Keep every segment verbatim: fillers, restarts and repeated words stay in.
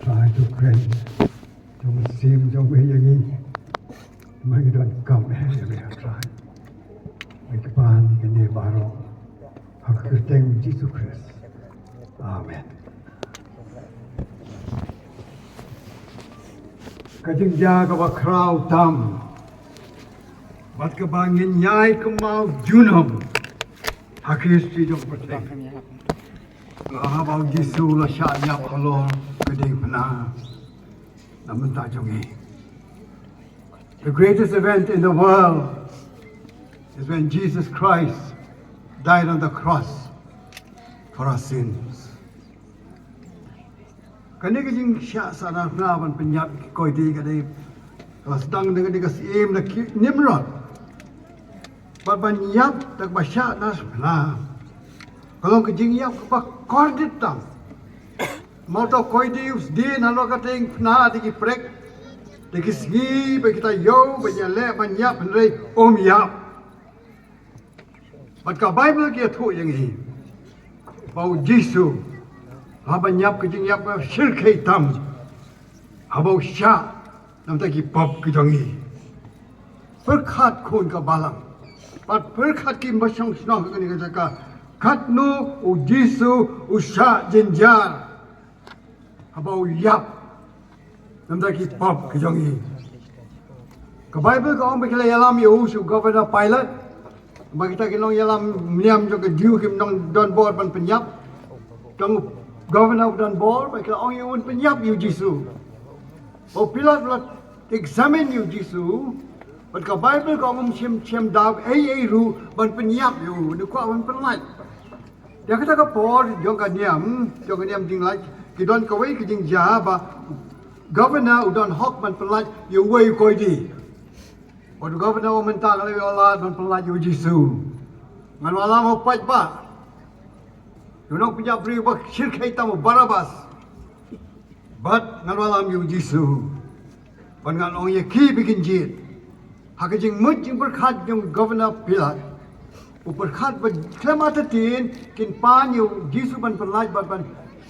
Trai, to kren jong mynsiem jong me ïa ngi. Ma ngi donkam eh ïa me, Trai. Ngi pan kane baroh ha ka kyrteng Jisu Khrist. Amen. Ka jingjia kaba khraw tam bad kaba ngin ïai kynmaw junom ha ka history jong ka pyrthei, haba u Jisu u la shah ïap halor ka diengphna na bynta jong ngi. The greatest event in the world is when Jesus Christ died on the cross for our sins. Kane ka jingshah sahnarphna ban pynïap ki koidi ka dei ka la sdang da kane ka syiem da ki Nimrod. Bad ban ïap da kaba shah narphna ka long ka jingïap kaba kordit tam. Namar uta u koidi u sdien halor ka diengphna da ki prek, da ki sngi, ba kita ïoh ban ïaleh ban ïap, hynrei um ïap. Bad ka Baibl ka ïathuh ïa ngi ba u Jisu haba ïap ka jingïap kaba shyrkhei tam, haba u shah na bynta ki pop ki jong ngi. Pyrkhat khun ka balang bad pyrkhat ki ba shong shnong ha kane ka jaka, katno u Jisu u shah jynjar haba u ïap na bynta ki pop ki jong ngi. Ka Baibl ka ong ba ki la ïalam ïa u sha u Governor Pilat. Ba kita ki nongïalam niam jong ka Jiw kim nang don bor ban pynïap. Tang u Governor u don bor, ba ki la ong ïa u ban pynïap ïa u Jisu. Ba u Pilat u la examine ïa u Jisu. Bad ka Baibl ka ong um shym, shym daw ei ei ruh ban pynïap ïa u, ne kwah ban pynlait. Ïa kata ka por jong ka niam, jong ka niam jinglait, ki don kawei ka jingjia ba governor u don hok ban pynlait ïa uwei u koidi. Bad u governor u mynta ka la ïoh lad ban pynlait ïa u Jisu. Ngan wallam ha u paidbah ïa u nongpynïap briew ba shyrkhei tam, u Barabbas. Bad ngan wallam ïa u Jisu. Bad ngan ong ïa ki ba kin jied. Ha ka jingmut jingpyrkhat jong u Governor Pilat, u pyrkhat ba khlem artatien kin pan ïa u Jisu ban pynlait bad ban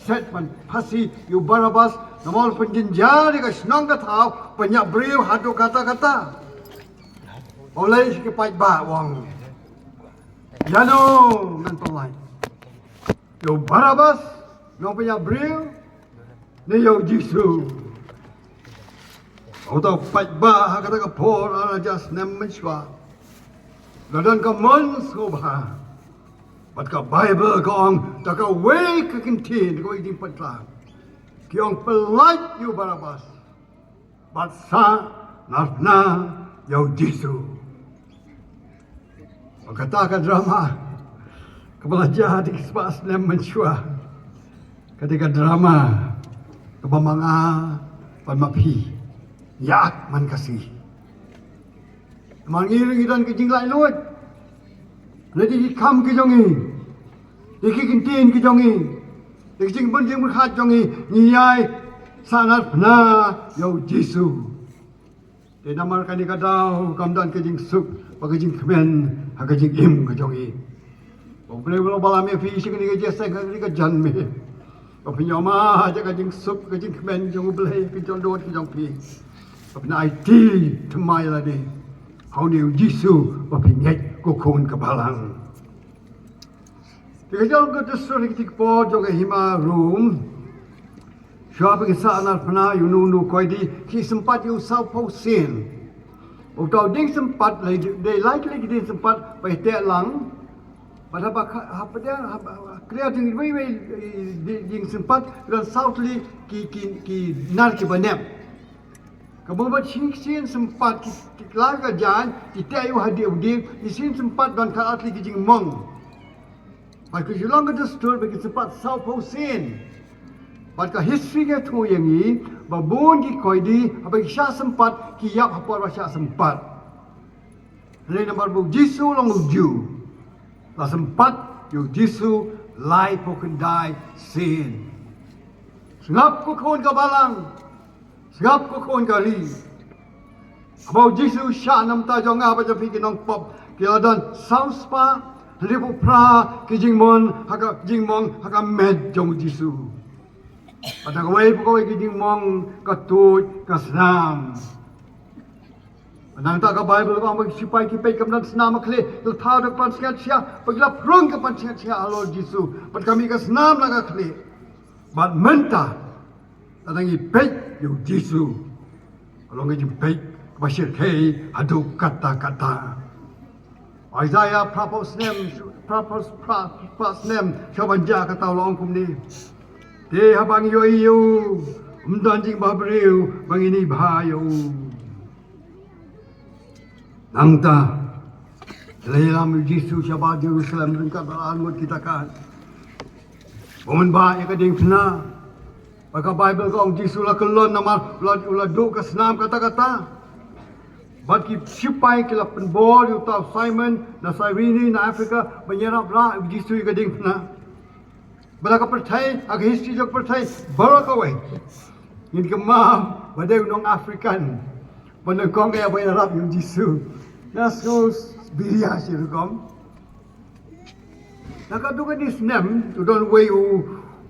set ban phasi ïa u Barabbas, namar u pynjynjar ïa ka shnong ka thaw, pynïap briew haduh katta katta. U leit sha ki paidbah u ong, ïano ngan pynlait? Ïa u Barabbas nongpynïap briew, ne ïa u Jisu? Uta u paidbah ha kata ka por, ar hajar snem mynshuwa, la don ka mon sngewbha. Bad ka Baibl ka ong, da kawei ka kyntien, da kawei ka jingpyntla, ki ong, pynlait ïa u Barabbas bad sah narphna ïa u Jisu. Ba kata ka drama kaba la jia ha ki spah snem mynshuwa, ka dei ka drama kaba ma nga bad ma phi ïa man ka sngi. Namar ngi ruh ngi don ka jinglaitluid na ki kam ki jong ngi, na ki kyntien ki jong ngi, na ki jingbun jingpyrkhat jong ngi, ngi ïai sah narphna ïa u Jisu. Te namar kane ka daw kam don ka jingsuk bad ka jingkmen ha ka jingim ka jong ngi. Ba U Blei u long ba la mih phi sha kane ka jingïaseng, ha kane ka janmiet, ba phin ïohmad ïa ka jingsuk, ka jingkmen jong U Blei, ka jingdon ka jong phi. Ba phin aiti thymmai ïa lade ha une u Jisu ba phi ngeit, ko khun ka balang. Te ka jong ka dustur ha ki por jong ka hima Rom, shuwa ba ki sah narphna ïa uno uno u koidi, ki sympat ïa u sawphew sien. Uta u dieng sympat, la dei lai tylli ki dieng sympat ba ïateh lang. Bad haba ka, haba dei, haba, haba clear, dei wei wei, eh, dieng sympat, don saw tylli ki, ki, ki nar kiba nep. Ka mut ba shisien sympat ki, ki la ka jaiñ, ki teh ïa u ha die u dieng, shisien sympat don khatar tylli ki jingmong. Bad ka ju long ka dustur ba ki sympat sawphew sien. Bad ka history ka ïathuh ïa ngi ba bun ki koidi haba ki shah sympat ki ïap ha por ba shah sympat. Hynrei namar ba u Jisu u long u Jiw, la sympat ïa u Jisu laiphew khyndai sien. Sngap ko khun ka balang, sngap ko khun ka ri. Haba u Jisu u shah na bynta jong nga bad jong phi ki nongpop, ki la don saw spah hynriewphew phra ki jingmon ha ka, jingmong ha ka met jong u Jisu. Bad na kawei pa kawei ki jingmong ka tuid ka snam. Nangta ka Baibl ka ong ba ki shipai ki peit ka bynta snam ha khlieh, ki la thaw da ka pansngiat syiah, bad ki la phrung ka pansngiat syiah halor u Jisu. Bad ka mih ka snam na ka khlieh. Bad mynta, lada ngi peit ïa u Jisu, ka long ka jingpeit kaba shyrkhei haduh katta katta. Isaiah phra phew snem, phra phew, phra, phra snem sha ban jia kata u la ong kumne: Te haba ngi ïohi ïa u, ym don jingbhabriew ba ngin ibha ïa u. Nangta, la ïalam ïa u Jisu shabar Jerusalem ryngkat bad ar ngut kita ka, ba un bah ïa ka diengphna. Bad ka Baibl ka ong u Jisu la kyllon namar u la, u la duh ka snam katta katta. Bad ki shipai ki la pynbor ïa uta u Simon na Cyrene na Africa ban ïarap rah ïa u Jisu ïa ka diengphna. Bad ha ka pyrthei, ha ka history jong ka pyrthei baroh kawei, ngim kynmaw ba dei u nong African ba nyngkong eh ba ïarap ïa u Jisu. Nga sngew biria shi rukom. Na ka dei kane ka snem, u don uwei u,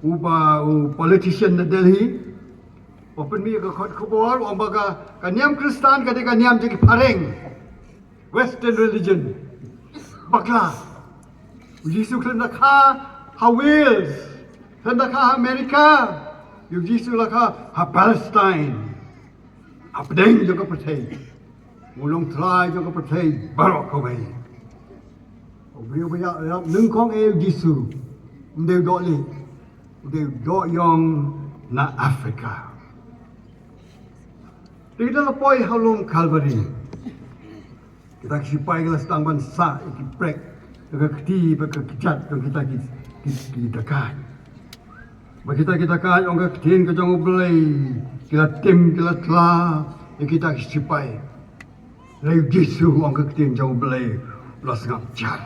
u ba, u politician na Delhi, u pynmih ïa ka kot khubor, u ong ba ka, ka niam Khristan ka dei ka niam jong ki phareng. Western religion. Bakla. U Jisu khlem da kha ha Wales, khlem da kha ha America. U Jisu la kha ha Palestine. Hapdeng jong ka pyrthei. U Nongtrai jong ka pyrthei baroh kawei. U briew ba ïarap nyngkong eh u Jisu. Ym dei u dohlieh. U dei u dohïong na Africa. Te da la poi ha u lum Calvary, kita ki shipai ki la sdang ban sah ïa ki prek, ïa ka kti bad ka kjat jong kita ki, ki, ki dakaid. Bad kita ki dakaid, ong ka ktien ka jong U Blei, ki la tim, ki la tla ïa kita ki shipai. Hynrei u Jisu, ong ka ktien jong U Blei, u la sngap jar.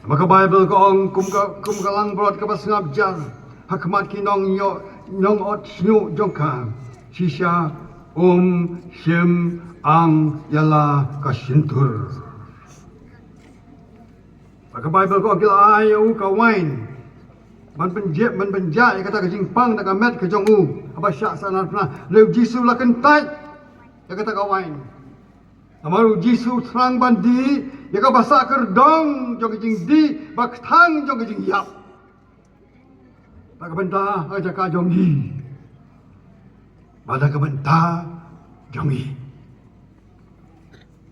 Namar ka Baibl ka ong, kum ka, kum ka langbrot kaba sngap jar ha khmat ki nong ïoh, nong ot shñiuh jong ka, shisha um shym ang ïa la ka shyntur. Bad ka Baibl ka ong, ki la ai ïa u ka wain ban pynjah, ban pynjah ïa kata ka jingpang na ka met ka jong u haba shah sahnarphna. Hynrei u Jisu la kyntait ïa kata ka wain. Namar u Jisu u thrang ban dih ïa ka basa kyrdong jong ka jingdih ba kthang jong ka jingïap. Da ka bynta, ha ka jaka jong ngi, bad da ka bynta jong ngi.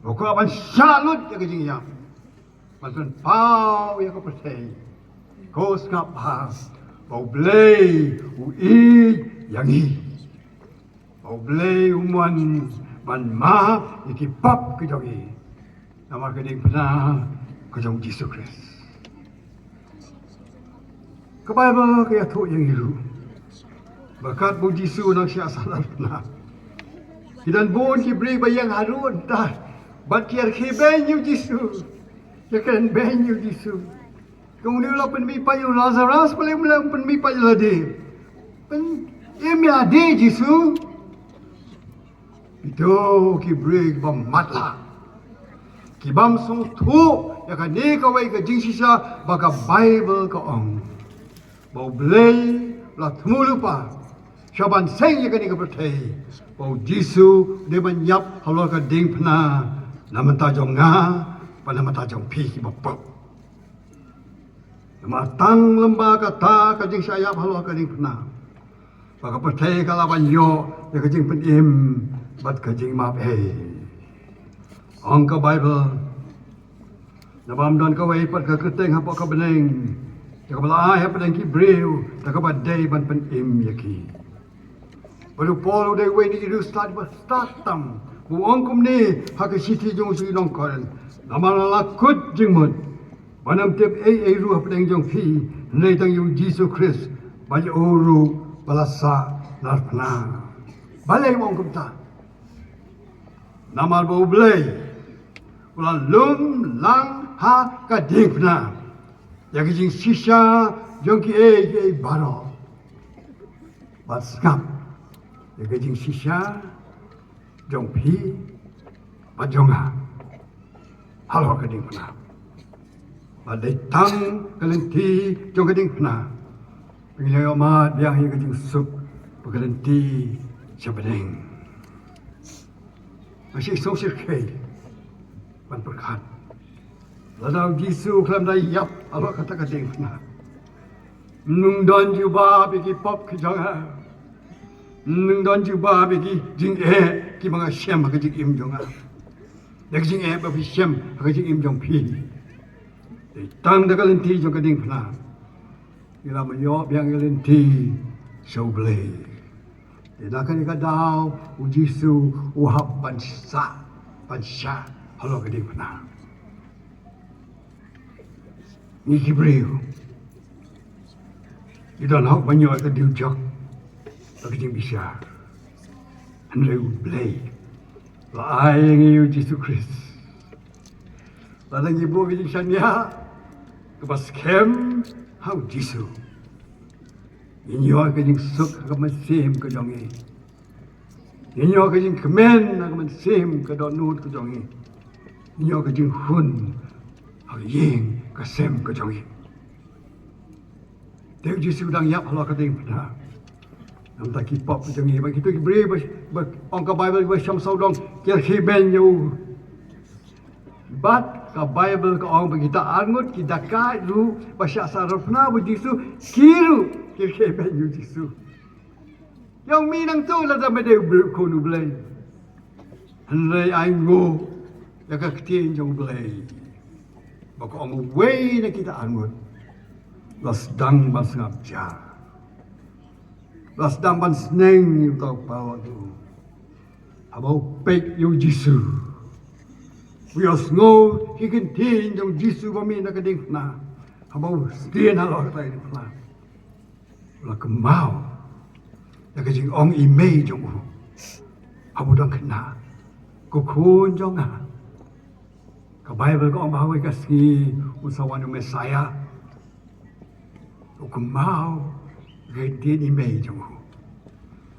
U kwah ban shah lut ïa ka jingïap, ban pynpaw ïa ka pyrthei. Ko sngap bha ba U Blei u ïeit ïa ngi. Ba U Blei u mon ban map ïa ki pap ki jong ngi namar ka diengphna ka jong U Jisu Khrist. Ka Baibl ka ïathuh ïa ngi ruh ba katba U Jisu u nang shah sahnarphna, ki don bun ki briew ba ïeng haduh mynta bad ki ïa kyrkhu beiñ ïa U Jisu, ïa kren beiñ ïa U Jisu. Kumne u la pynmih pat ïa u Lazarus, balei um leh, um pynmih pat ïa lade? Pyn-, im ïa lade, Jisu. Kito ki briew kiba matlah, ki bym sngewthuh ïa kane kawei ka jingshisha ba ka Baibl ka ong ba U Blei u la thmu lypa sha ban seng ïa kane ka pyrthei, ba U Jisu u dei ban ïap halor ka diengphna na bynta jong nga bad na bynta jong phi kiba pop. Namar tang lyngba kata ka jingshah ïap halor ka diengphna, ba ka pyrthei ka lah ban ïoh ïa ka jingpynim bad ka jingmap ei. Ong ka Baibl, naba ym don kawei pat ka kyrteng hapoh ka bneng ïa kaba la ai hapdeng ki briew da kaba dei ban pynim ïa ki. Bad u Paul u dei uwei na ki riewstad ba stad tam, u ong kumne ha ka shithi jong u sha ki nong Korinth: Namar nga la kut jingmut ban ym tip ei ei ruh hapdeng jong phi, hynrei tang ïa U Jisu Khrist, bad ïa u ruh ba la sahnarphna. Balei u ong kumta? Namar ba U Blei u la lum lang ha ka diengphna ïa ka jingshisha jong kiei kiei baroh. Bad sngap ïa ka jingshisha jong phi bad jong nga halor ka diengphna. Bad dei tang ka lynti jong ka diengphna Phi la ïoh mad biang ïa ka jingsuk ba ka lynti sha bneng. Nga shu sngew shyrkhei ban pyrkhat. Lada u Jisu khlem da ïap halor kata ka diengphna, ym don jubab ïa ki pop ki jong nga. Ym don jubab ïa ki jingeh kiba nga shem ha ka jingim jong nga, da ka jingeh ba phi shem ha ka jingim jong phi. Dei tang da ka lynti jong ka diengphna ngi la ïoh biang ïa ka lynti sha U Blei. Te na kane ka daw u Jisu u hap ban sah, ban shah halor ka diengphna. Ngi ki briew ngi don hok ban ïoh ka dieng jong ka jingbishar. Hynrei U Blei u la ai ïa ngi u Jisu Khrist. Lada ngi buh ka jingshaniah kaba skhem ha u Jisu, ngin ïoh ka jingsuk ha ka mynsiem ka jong ngi. Ngin ïoh ka jingkmen ha ka mynsiem ka dohnud ka jong ngi. Ngin ïoh ka jinghun ha ka ïing ka sem ka jong ngi. Te u Jisu dang ïap halor ka diengphna. Namar ki pop ka jong ngi, ba kito ki briew ba, ba ong ka Baibl ba shong sawdong ki la khie beiñ ïa u. Bad ka Baibl ka ong ba kita arngut ki dakaid ruh ba shah saphna bad u Jisu ki ruh ki la khie beiñ ïa u Jisu. Ïa u mi nangto lada me dei u briew khun U Blei. Hynrei ainguh ïa ka ktien jong U Blei ba ka ong uwei na kita arngut la sdang ban sngap jar, la sdang ban sneng ïa uta u paralok. Haba u peit ïa u Jisu, u ïohsngew ki ktien jong u Jisu ba mih na ka diengphna. Haba u sdien halor kata ka diengphna, u la kynmaw ïa ka jingong i mei jong u haba u dang khynnah, ko khun jong nga. Ka Baibl ka ong ba ha kawei ka sngi un sa wan u Messaïah. U kynmaw ïa ka ktien i mei jong u.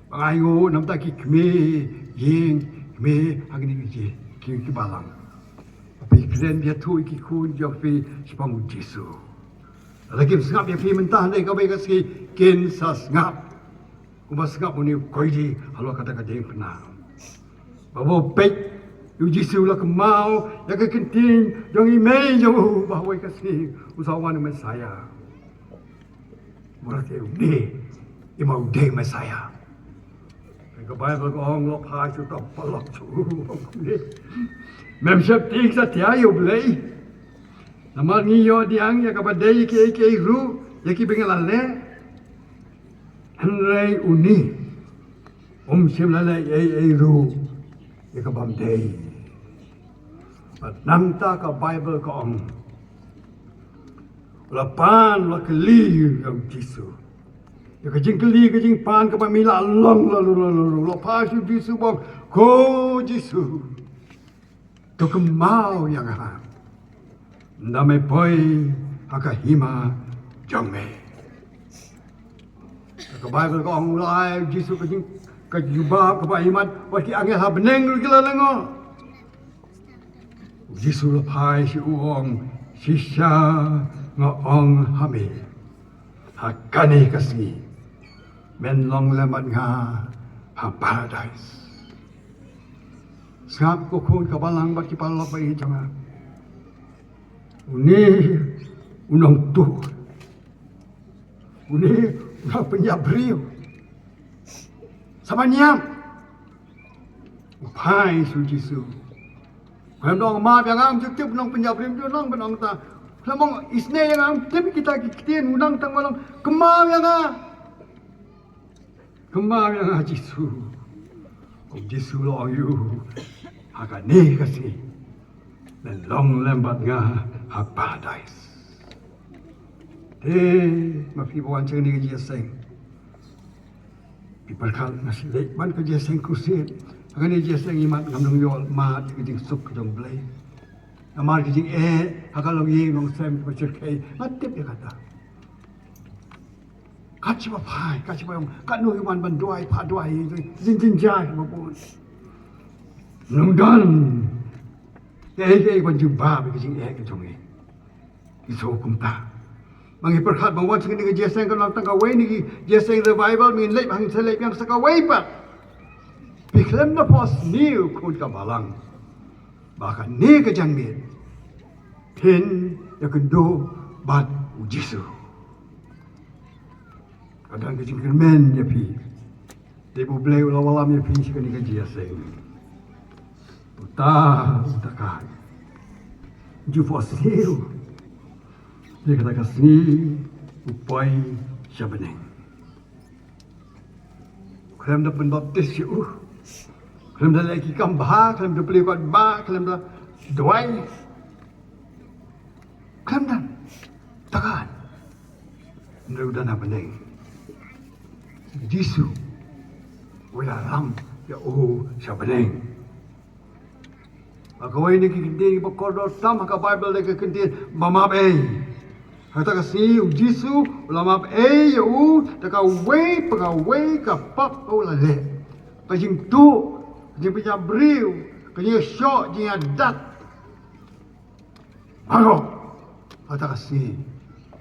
Ba nga ainguh namar ki kmie ïing, kmie ha kine ki, ki, ki balang. Phi kren ïathuh ïa ki khun jong phi shaphang u Jisu. Lada kim sngap ïa phi mynta, hynrei kawei ka sngi kin sa sngap. Kumba sngap une u koidi halor kata ka diengphna. Ba u peit ïa u Jisu, u la kynmaw ïa ka ktien jong i mei jong u ba ha kawei ka sngi un sa wan u Messaïah. Murati une i ma u dei Messaïah. Ka Baibl ka ong, u la phai sha uta u paralok sha u, u ong, mem sheptieng satia ïa U Blei? Namar ngi ïoh pdiang ïa kaba dei kiei kiei ruh ïa kiba ngi la leh. Hynrei une um shym la leh ei ei ruh ïa ka bym dei. Bad nangta ka Baibl ka ong, u la pan, u la kylli ïa u Jisu. Ïa ka jingkylli, ka jingpan kaba mih la long la long la long. U la phai sha u Jisu, u ong, ko Jisu, to kynmaw ïa nga ynda me poi ha ka hima jong me. Ka Baibl ka ong, u la ai u Jisu ka jing, ka jubab kaba imat, bad ki angel ha bneng ruh ki la lyngngoh. U Jisu u la phai sha u, u ong, shisha nga ong ha me, ha kane ka sngi men long lem bad nga ha Paradais. Sngap ko khun ka balang bad ki paralok ba ïeit jong nga. Une u nongtuh, une u nongpynïap briew, sa ban ïap. U phai sha u Jisu. Khlem da ong map ïa nga, ym ju tip u nongpynïap briew, ym ju nang ban ong ta. Khlem ong isynei ïa nga, ym tip kita ki ktien, u nang tang ban ong, kynmaw ïa nga. Kynmaw ïa nga Jisu. U Jisu u la ong ïa u, ha kane ka sngi men long lem bad nga ha Paradais. Te ma phi ba wan sha kane ka jingïaseng, phi pyrkhat, nga shu leit ban ka jingïaseng crusade. Ha kane ka jingïaseng imat ngam nang ïoh mad ïa ka jingsuk ka jong U Blei. Namar ka jingeh ha ka longïing longsem, ka shyrkhei, nga tip ïa kata. Kat shaba phai, kat shaba ong, katno ngi wan ban duwai, phah duwai, jing, jing, jai, ma bun. Nang don kaei kaei ban jubab ïa ka jingeh ka jong ngi. Ngi sngewthuh kumta. Ma ngi pyrkhat ba wan sha kane ka jingïaseng kan long tang kawei na ki jingïaseng revival, ma ngin leit ba ngin sa leit biang sa kawei pat. Phi khlem da phohsniew khun ka balang ba kane ka janmiet phin ïakynduh bad U Jisu. Ka don ka jingkyrmen ïa phi. Te U Blei u la wallam ïa phi sha kane ka jingïaseng. Uta, uta ka. Ju phohsniew. Ïa kata ka sngi u poi sha bneng. Khlem da pynbaptis ïa u. Khlem da leh ki kam bha, khlem da plie kot bha, khlem da duwai. Khlem da. Takan. Hynrei u don ha bneng. Jisu. U ïalam ïa u sha bneng. Ha kawei na ki kyntien kiba kordor tam ha ka Baibl dei ka kyntien ba map ei. Ha kata ka sngi u Jisu u la map ei ïa u da kawei pa kawei ka pap u la leh. Ka jingtuh, ka jingpynïap briew, ka jingïashoh, jingïadat. Baroh, ha kata ka sngi,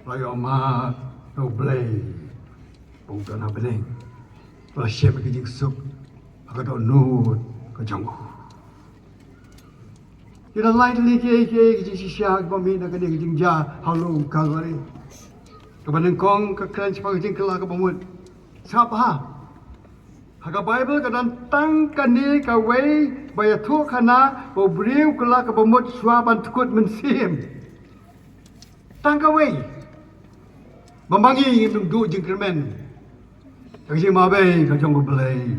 la ïoh map na U Blei, ba u don ha bneng, ba la shim ka jingsuk ha ka dohnud ka jong u. Ki don lai tylli kiei kiei ki jingshisha kiba mih na kane ka jingjia ha u lum Kalbari. Kaba nyngkong ka kren shaphang ka jingkylla kaba mut. Sngap bha. Ha ka Baibl ka don tang kane kawei ba ïathuh khana ba u briew u kylla kaba mut shuwa ban tkut mynsiem. Tang kawei. Ba ma ngi ngim duh jingkyrmen. Ka jingmabei ka jong U Blei.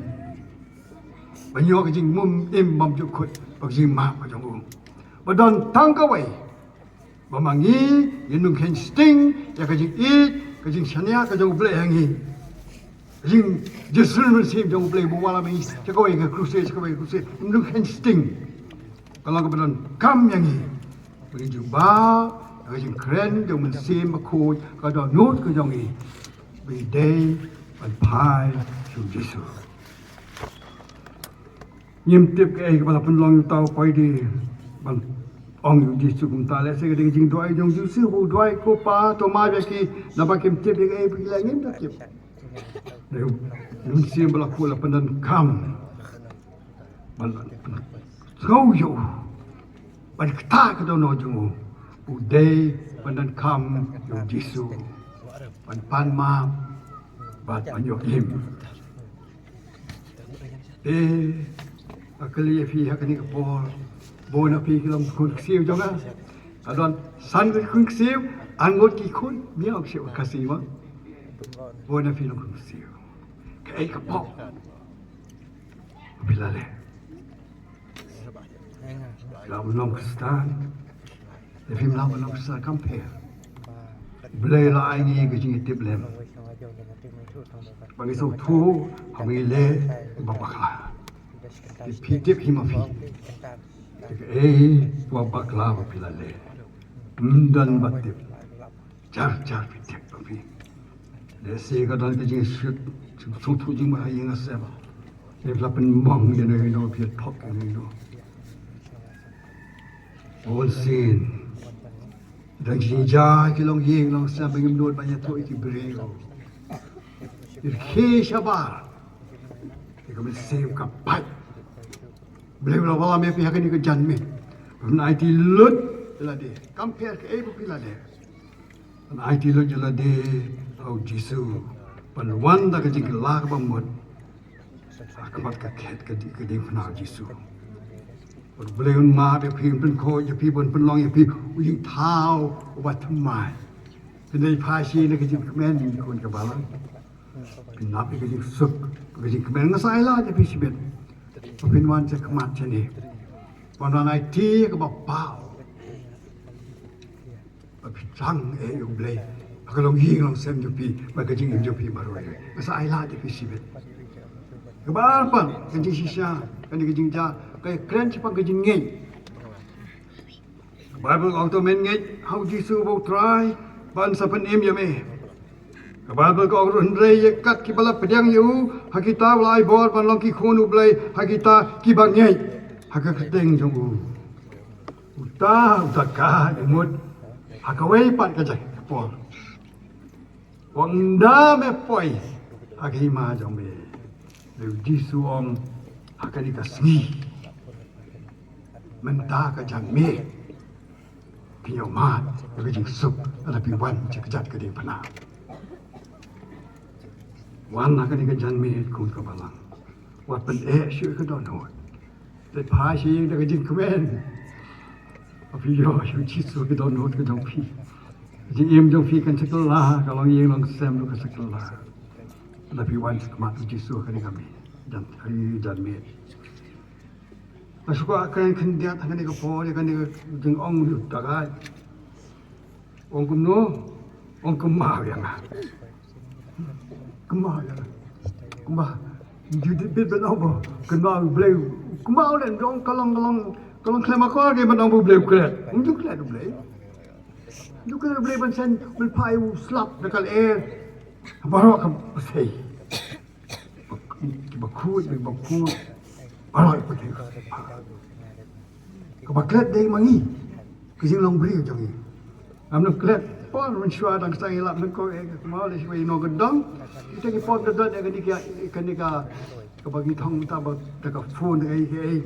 Ba ngi ïoh ka jingmum im bymjukut ba ka jingmap ka jong u. Ba don tang kawei. Ba ma ngi ngin ym kheiñ sting ïa ka jingïeit, ka jingshaniah ka jong U Blei ha ngi. Ka jingïasyrdoh mynsiem jong U Blei ba u wallam ïa ngi sha kawei ka kruse, sha kawei ka kruse. Ngin ym kheiñ sting. Ka long kaba donkam ïa ngi. Ba ngin jubab ïa ka jingkren jong u Mynsiem Bakhuid, ka dohnud ka jong ngi. Ba ngi dei ban phai sha U Jisu. Ngim tip kaei kaba la pynlong ïa uta u koidi ban ong ïa U Jisu kumta. Lehse ka dei ka jingduwai jong U Jisu, ba u duwai, ko Pa, to map ïa ki, naba kim tip ïa kaei ba ki leh, ngim da tip. Dei U Mynsiem ba la khuid la pyndonkam ban sngew ïa u, ban ktah ka dohnud jong u. U dei ban donkam ïa U Jisu, ban pan map bad ban ïoh im. Te nga kylli ïa phi ha kane ka por, bun na phi ki long khun ksiew jong nga. Ka don san ki khun ksiew, ar ngut ki khun, miaw ksiew Khasi ma. Bun na phi long khun ksiew. Kaei ka pop ba phi la leh? Lah ban long Khristan. Te phim lah ban long Khristan, kam pher. Blei la ai ngi ka jingïatiplem ba ngi sngewthuh, haba ngi leh kiba bakla. Te phi tip hi ma phi. Te kaei kaba bakla ba phi la leh? Ym don ba tip. Jar jar phi tip ba phi. Lehse ka don ka jingsngewthuh, jingsngewthuh jingmut ha ïing ha sem. Phi la pynmong ïano ïano, phi la thok ïano ïano. Bun sien. Don jingjia ki longïing longsem ba ngim nud ban ïathuh ïa ki briew. Ïa ki shabar. Ïa ka mynsiem ka pait. Blei u la wallam ïa phi ha kane ka janmiet. Ban aiti lut ïa lade. Kam pher kaei ba phi la leh. Ban aiti lut ïa lade ha U Jisu. Ban wan da ka jingkylla kaba mut ha khmat ka khet ka di-, ka diengphna U Jisu. Bad Blei un map ïa phi, un pynkhuid ïa phi, un pynlong ïa phi u jingthaw uba thymmai. Phin ïa phai sha ka jingkmen, khun ka balang. Phin ap ïa ka jingsuk, ka jingkmen. Nga sa ai lad ïa phi shibit ba phin wan sha khmat shane. Ban wan aiti ïa kaba paw. Ba phi thrang eh ïa U Blei ha ka longïing longsem jong phi bad ka jingim jong phi baroh. Nga sa ai lad ïa phi shibit. Kaba ar pat, ka jingshisha, kane ka jingjia, ka kren shaphang ka jingngeit. Ka Baibl ka ong, to men ngeit ha U Jisu uba U Trai, ba un sa pynim ïa me. Ka Baibl ka ong ruh, hynrei ïa kat kiba la pdiang ïa u ha kita, u la ai bor ban long ki khun U Blei ha kita kiba ngeit ha ka kyrteng jong u. Uta, uta ka mut ha kawei pat ka jaka ka por. Ynda me poi ha ka hima jong me, u Jisu u ong, ha kane ka sngi, mynta ka janmiet phi ïoh mad ïa ka jingsuk lada phi wan sha ka kjat ka diengphna. Wan ha kane ka janmiet khun ka balang, wat pyneh shuh ïa ka dohnud. Te pha sha ïing da ka jingkmen. Ba phi ïoh sha u Jisu ka dohnud ka jong phi. Ka jingim jong phi kan sa kylla, ka longïing longsem ruh kan sa kylla, lada phi wan sha khmat u Jisu ha kane ka miet, jan, ha kane ka janmiet. Nga shu kwah kren khyndiat ha kane ka por ïa kane ka jingong u Dagai. Ong kumno? Ong kynmaw ïa nga. Kynmaw ïa nga. Kynmaw. Ju dei bit ban ong ba kynmaw U Blei. Kynmaw lem jong ka long, ka long, ka long khlem akor, ka ban ong ba U Blei u klet. Um ju klet U Blei. Um ju klet U Blei ban send, ban phah ïa u slap da ka lyer. Baroh ka pyrthei. Kiba khuid, kiba khuid. Baroh ka pyrthei. Kaba klet dei ma ngi. Ka jinglong briew jong ngi. Ngam klet por mynshuwa dang sdang ïalap, mynta ko, eh, kynmaw lei shuwa ïa nongkyndong. Kita ki por ka don ïa kane ka, kane ka, kaba ngi thong mynta ba da ka phone da kaei kaei.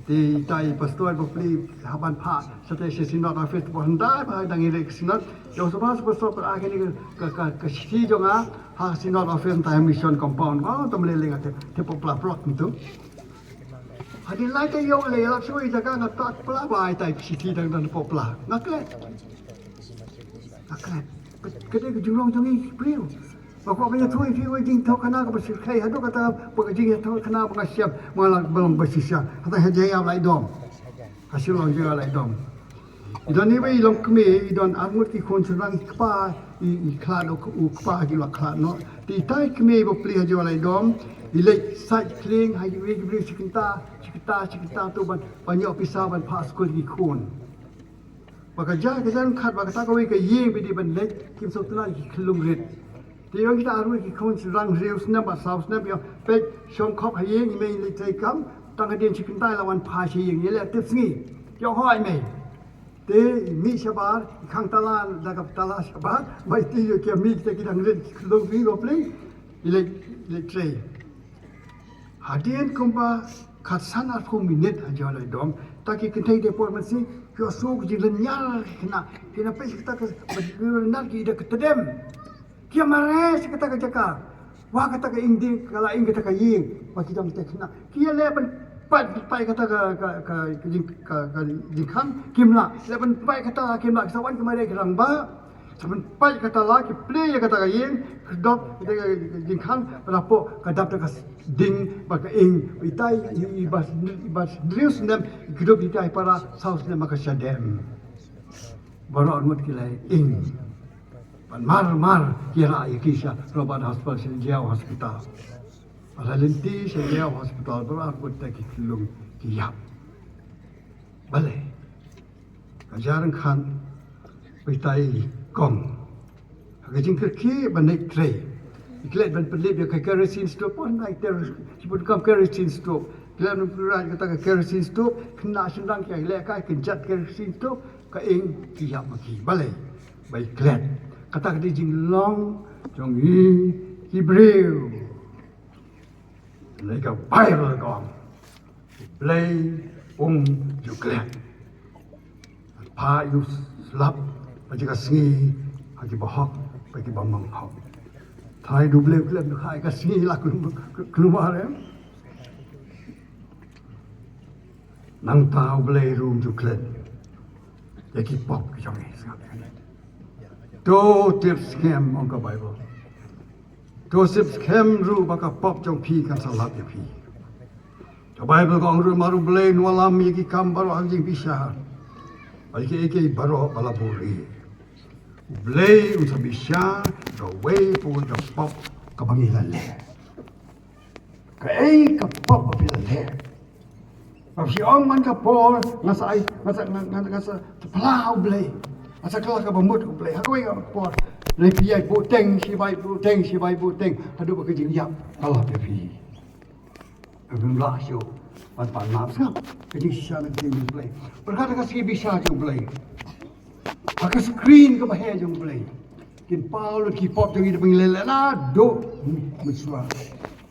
Te ita i pastor bapli hap ban phah shatei sha synod office, ba hynda ba dang ïaleh ka synod. Ïa u sngewbha sha pastor ba ai kane ka, ka, ka, ka shithi jong nga ha synod office, mynta ha mission compound. Oh, to mlei lei nga te, te pop pla prok mynta. Hadien lai te ïoh lei, ïalap shuwa ïa ka, nga tat pla ba ai tai shithi dang, dang pop pla. Nga klet. Nga klet. Ka dei ka jinglong jong ngi ki briew. Ba kwah ban ïathuh ïa phi wei jingïathuhkhana kaba syrkhei haduh katta, ba ka jingïathuhkhana ba nga shem, ba nga la, ba long ba shisha. Hata ha jingïap lai dom. Ha Shillong jingïap lai dom. I don iwei i longkmie, i don ar ngut ki khun shynrang, i kpa, i, i khlad u, u kpa ki la khlad noh. Te itai i kmie bapli ha jingïap lai dom, i leit sait khlieng ha iwei ki briew shi kynta, shi kynta, shi kynta to ban, ban ïoh pisa ban phah skul ki khun. Ba ka jia ka jia ryngkat ba kata kawei ka ïing ba dei ban leit, kim sngewtynnat ïa ki khyllung rit. Te ïa kita arngut ki khun shynrang hynriew snem bad saw snem, ïa peit shong khop ha ïing, i mei i leit trei kam, tang hadien shi kynta i la wan phai sha ïing, i leh tip sngi. Ïoh hoi mei. Te i mih shabar, i khang tala da ka tala shabar, ba iti ïoh ki mih kita ki dang rit ki khyllung rit bapli, i leit, i leit trei. Hadien kumba khatsan arphew minit ha jingïap lai dom, ta ki kynthei te por mynsiem, ki ïohsngew ka jinglynñiar ki khynnah, ki na peit sha kata ka, ba ki lynñiar ki da ka tdem. Ki ïa mareh sha kata ka jaka. Wa kata ka ing ding, ka la ing kata ka ïing, ba ki dang te khynnah. Ki ïa leh ban pait, pait kata ka, ka, ka, ka jing, ka, ka jingkhang, kim lah. Leh ban pait kata la kim lah, ki sa wan ki mareh ki rangbah. Sa ban pait kata la, ki plie ïa kata ka ïing, kdop, kata ka jingkhang, bad hapoh, ka dap da ka ding, bad ka ing, itai, i, i bas, i bas, hynriew snem, kdop itai para, saw snem, bad ka shadem. Baroh arngut ki la ing. Ban mar mar ki rah ïa ki sha Robert Hospital, sha Jaïaw Hospital. Ba la lynti sha Jaïaw Hospital, baroh arngut te ki khyllung ki ïap. Balei? Ka jia ryngkat ba itai i kong ha ka jingkyrkieh ban leit trei, i klet ban pynlip ïa ka kerosene stove, pon nai ter, shibun kam kerosene stove. Klet ban pynlip kata ka kerosene stove, khynnah shynrang ki ïa leh kai kynjat kerosene stove. Ka ing ki ïap ma ki. Balei? Ba i klet. Kata ka dei jinglong jong ngi ki briew. Lei ka Baibl ka ong, U Blei um ju klet. Pha ïa u slap bad ïa ka sngi ha ki bahok bad ki bymman hok. Trai du Blei u klet, du kha ïa ka sngi la kulmar em. Nangta U Blei ruh um ju klet ïa ki pop ki jong ngi. Sngap ïa kane. To tip skhem, ong ka Baibl. To tip skhem ruh ba ka pop jong phi kan sa lap ïa phi. Ka Baibl ka ong ruh, namar U Blei un wallam ïa ki kam baroh ha ka jingbishar, bad ïa kiei kiei baroh ba la buhrieh. U Blei un sa bishar kawei pa kawei ka pop kaba ngi la leh. Kaei ka pop ba phi la leh? Ba phi ong man ka por nga sa ai, nga sa, nga, nga, nga sa tpla ha U Blei, nga sa kylla kaba mut ha U Blei. Ha kawei ka por lei phi ïai buhteng, shi bai buhteng, shi bai buhteng, haduh ba ka jingïap ka lap ïa phi. Phim lah shuh ban pan map. Sngap, ka jingshisha na ka ktien jong U Blei. Pyrkhat ha ka sngi bishar jong U Blei, ha ka screen kaba heh jong U Blei. Paul ki pop jong ngi da ngi la leh naduh mynshuwa.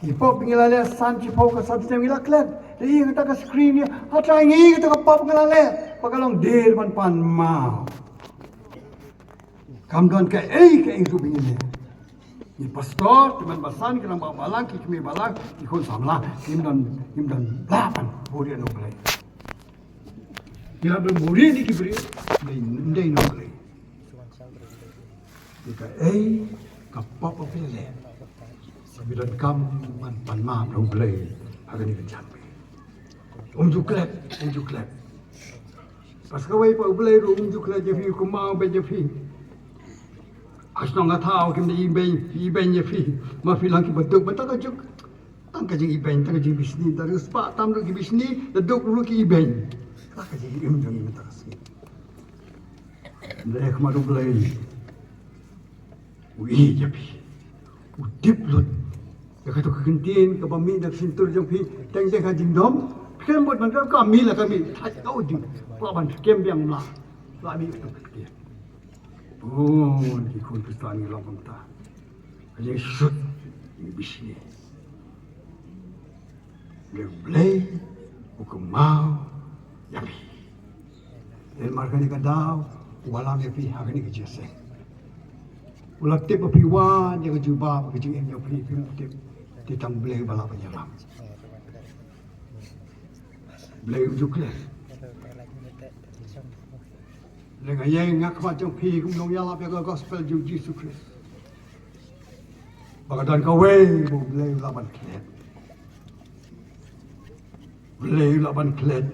Ki pop ngi la leh san shiphew ka san snem ngi la klet. Te ïa kata ka screen ïa, hata ngi kata ka pop ngi la leh, ba ka long dei ban pan maw. Kam don kaei kaei ruh ba ngi leh. Ngi pastor, ki man basan, ki rangbah balang, ki kmie balang, ki khun samla, kim don, kim don lah ban buhrieh na U Blei. Ngi la buhrieh na ki briew, ym dei, ym dei na U Blei. Ïa kaei ka pop ba phi leh, ka phi donkam ban pan map na U Blei ha kane ka janmiet. Um ju klet, um ju klet. Pas kawei pat U Blei ruh um ju klet ïa phi, u kynmaw beit ïa phi. Ha shnong ha thaw kim da ibeiñ, ibeiñ ïa phi. Ma phi long kiba duk, ba tang ka juk, tang ka jingibeiñ, tang ka jingbishni, tang ka spah tam ruh ki bishni, da duk ruh ki ibeiñ. Tang ka jingim jong ngi mynta ka sngi. Hynrei ha khmat U Blei, u ïeit ïa phi, u tip lut ïa kato ka ktien kaba mih na ka shyntur jong phi. Teng teng ha jingdom, phi khlem bud ban rem, ka mih la ka mih, thait ka u ding, kwah ban skhem biang, ym lah, la mih kato ka ktien. Bun ki khun Khristan ngi long kumta. Ka jingsut, ka jingbishni. Hynrei U Blei u kynmaw ïa phi. Namar kane ka daw u wallam ïa phi ha kane ka jingïaseng. U la tip ba phi wan ïa ka jubab ka jingim jong phi, phim tip. Te tang Blei uba lah ban ïalam. Blei um ju klet. Lada nga ïeng ha khmat jong phi, kum nongïalap ïa ka gospel jong U Jisu Khrist, ba ka don kawei ba U Blei u lah ban klet. U Blei u lah ban klet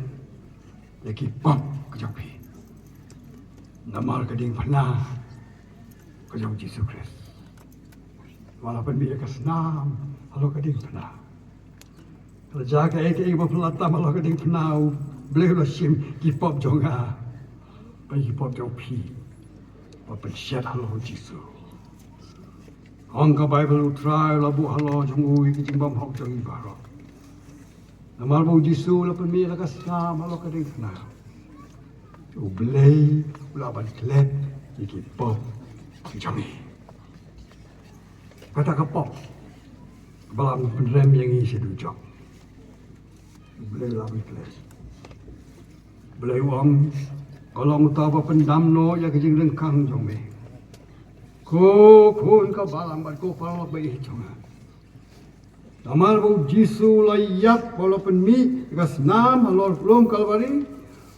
ïa ki pop ka jong phi. Namar ka diengphna ka jong U Jisu Khrist. U la pynmih ïa ka snam halor ka diengphna. Ka la jia kaei kaei ba pynlong tam halor ka diengphna, U Blei u la shim ki pop jong nga bad ki pop jong phi, ba pynshet halor U Jisu. Ong ka Baibl, U Trai u la buh halor jong u ïa ki jingbymhok jong ngi baroh. Namar ba U Jisu u la pynmih ïa la ka snam halor ka diengphna, U Blei u lah ban klet ïa ki pop jong ngi. Kata ka pop ba la pynrem ïa ngi sha dujok, U Blei u lah ban klet. Blei u ong, ka long uta ba pyndam noh ïa ka jingryngkang jong me, ko khun ka balang bad ko paralok ba ïeit jong nga. Namar ba U Jisu u la ïap bad u la pynmih ïa ka snam halor u lum Kalbari,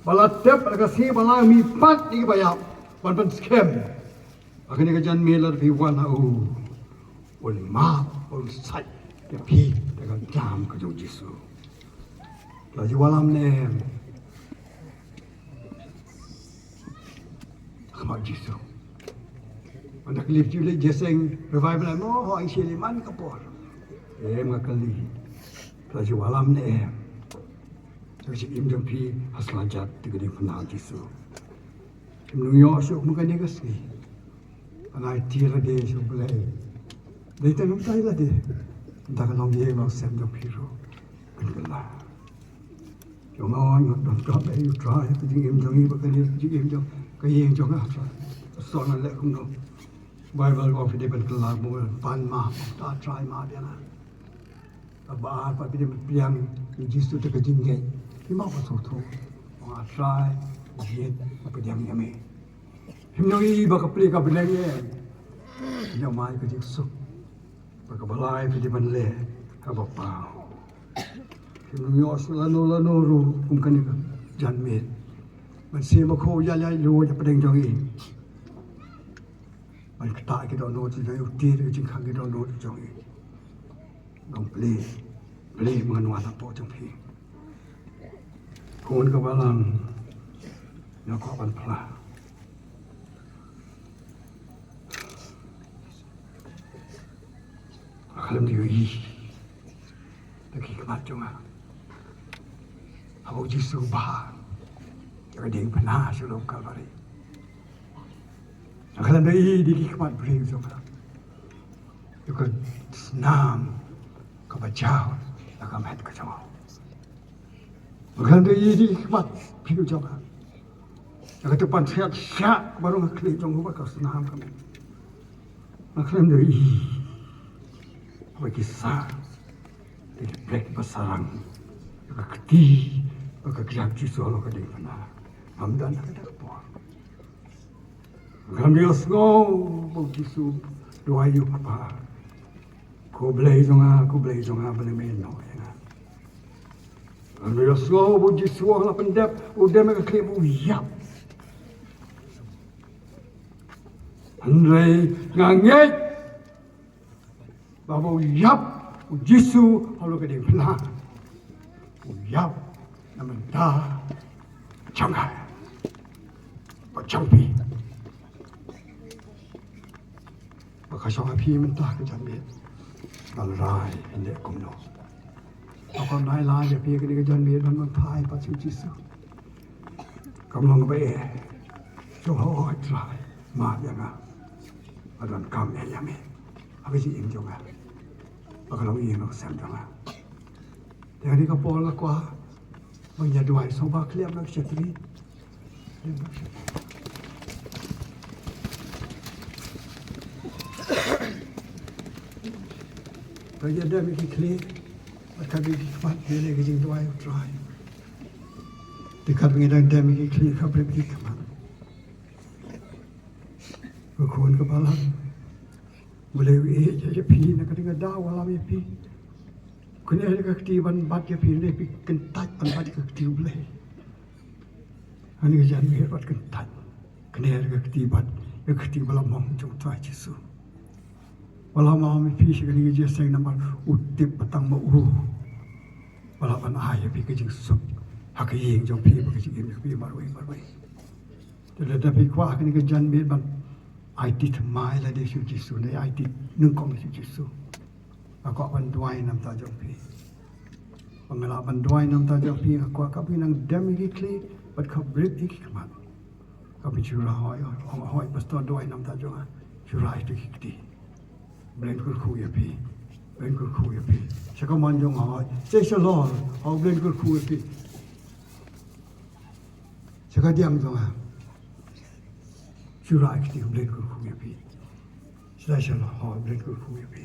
ba la tep ha ka sngi ba la mihpat ïa kiba ïap ban pynskhem. Ha kane ka janmiet lada phi wan ha u, un map, un sait ïa phi da ka jam ka jong U Jisu. La ju wallam ne em? Khmat Jisu. Ynda ka lip ju leit jingïaseng revival mo, ho, i shili man ka por. Em, nga kylli. La ju wallam ne em? Ka jingim jong phi ha sla jat da ka diengphna Jisu. Phim nang ïoh shuh kum kane ka sngi. Ngai tiar lade sha U Blei. Dei tang kumta lade. Ynda ka longïing longsem jong phi ruh, phin kylla. Jong nga, nga donkam ïa U Trai ha ka jingim jong ngi, ba kane ka jingim jong, ka ïing jong nga, Trai. Ka sor nga leh kumno. Baibl ka ong phi dei ban kylla, ban pan map, ta Trai map ïa nga. Kaba ar pat phi dei ban pdiang ïa U Jisu da ka jingngeit. Phi map ban sngewthuh. Ong, A Trai, nga ngeit, nga pdiang ïa me. Phim nang ïohi ba ka plie ka bneng ïa. Phin ïoh mai ka jingsuk. Ba kaba lai phi dei ban leh kaba paw. Phim nang ïoh shuh lano lano ruh kum kane ka janmiet. Ban sngewbha ïa la ïa lu ïa pdeng jong ngi. Ban ktah ki dohnud jong ngi, u tied ka jingkhang ki dohnud jong ngi. Nong plie, plie ma nga wan hapoh jong phi. Khun ka balang, nga kwah ban phla. Nga khlem da ïohi da ki khmat jong nga haba U Jisu u bha ïa ka diengphna sha lum Kalbari. Nga khlem da ïohi da ki khmat briew jong nga ïa ka snam kaba jaw na ka met ka jong u. Nga khlem da ïohi da ki khmat briew jong nga ïa kata ka pansngiat shah kaba rung ha khlieh jong u bad ka snam ka met. Nga khlem da ïohi ba ki sah, ki prek ba sarang ïa ka kti bad ka kjat Jisu halor ka diengphna. Ngam don ha kata ka por. Nga khlem da ïohsngew ba u Jisu u duwai ïa u Kpa, "Ko Blei jong nga, ko Blei jong nga, balei me ïehnoh ïa nga?" Nga khlem da ïohsngew ba u Jisu u la pyndep, u dem ha ka khlieh, u ïap. Hynrei nga ngeit ba haba u ïap u Jisu halor ka diengphna, u ïap na ka bynta jong nga bad jong phi. Ba ka shong ha phi mynta ka janmiet ban rai ban leh kumno. Ba ka nai la ïa phi kane ka janmiet ban wan phai pat sha u Jisu. Kam long ba eh. Jong ha, "O Trai, map ïa nga. Nga donkam ïa me ha ka jingim jong nga. Ba ka long ïing long sem jong nga." Te kane ka por nga kwah ba ngin ïa duwai sngewbha khlem na ka shatri. Ba ngin ïa dem ïa ki khlieh bad kyrpad ïa ki khmat, ïa ka jingduwai, O Trai. Te kat ba ngin dang dem ïa ki khlieh, kyrpad ïa ki khmat. Ko Khun kaba long, U Blei u ïeit ïa phi, na kane ka daw u lam ïa phi. Kane ka kti ban bat ïa phi, ne phi kyntait ban bat ïa ka kti U Blei. Kane ka janmiet wat kyntait. Kane ka kti bat ïa ka kti ba la mong jong U Trai Jisu. Ba la map ïa phi sha kane ka jingïaseng namar u tip ba tang ma u ba lah ban ai ïa phi ka jingsuk ha ka ïing jong phi bad ka jingim jong phi marwei marwei. Te lada phi kwah ha kane ka janmiet ban aiti thymmai lade sha u Jisu, ne aiti nyngkong sha u Jisu, nga kwah ban duwai na ka bynta jong phi. Ba nga lah ban duwai na ka bynta jong phi, nga kwah ba phin nang dem ïa ki khlieh bad kyrpad ïa ki khmat. Kaba shu rah hoi, hoi, hoi, pastor, duwai na ka bynta jong nga. Shu rah ïa ki kti. Blei un kyrkhu ïa phi. Blei un kyrkhu ïa phi. Sha ka mon jong nga hoi. Sha shalor, hoi, Blei un kyrkhu ïa phi. Sha ka diang jong nga. Shu rah ïa ki kti, Blei un kyrkhu ïa phi. Sha shalor, hoi, Blei un kyrkhu ïa phi.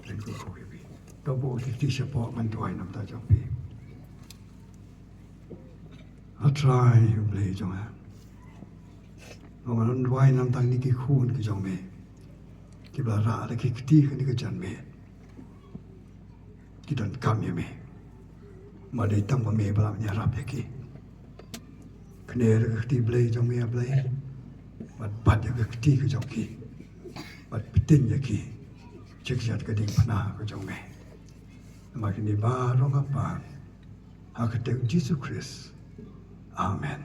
Blei un kyrkhu ïa phi. To buh ki kti shapoh, ngan duwai na ka bynta jong phi. A Trai U Blei jong nga, nga wan duwai na ka bynta kine ki khun ki jong me, kiba la rah da ki kti kane ka janmiet. Ki donkam ïa me. Namar dei tang ma me ba lah ban ïarap ïa ki. Kane ka kti Blei jong me, A Blei, bad bat ïa ka kti ka jong ki, bad pyntin ïa ki sha ka jingïaid ka diengphna ka jong me. Namar kine baroh nga pan ha ka kyrteng U Jisu Khrist. Amen.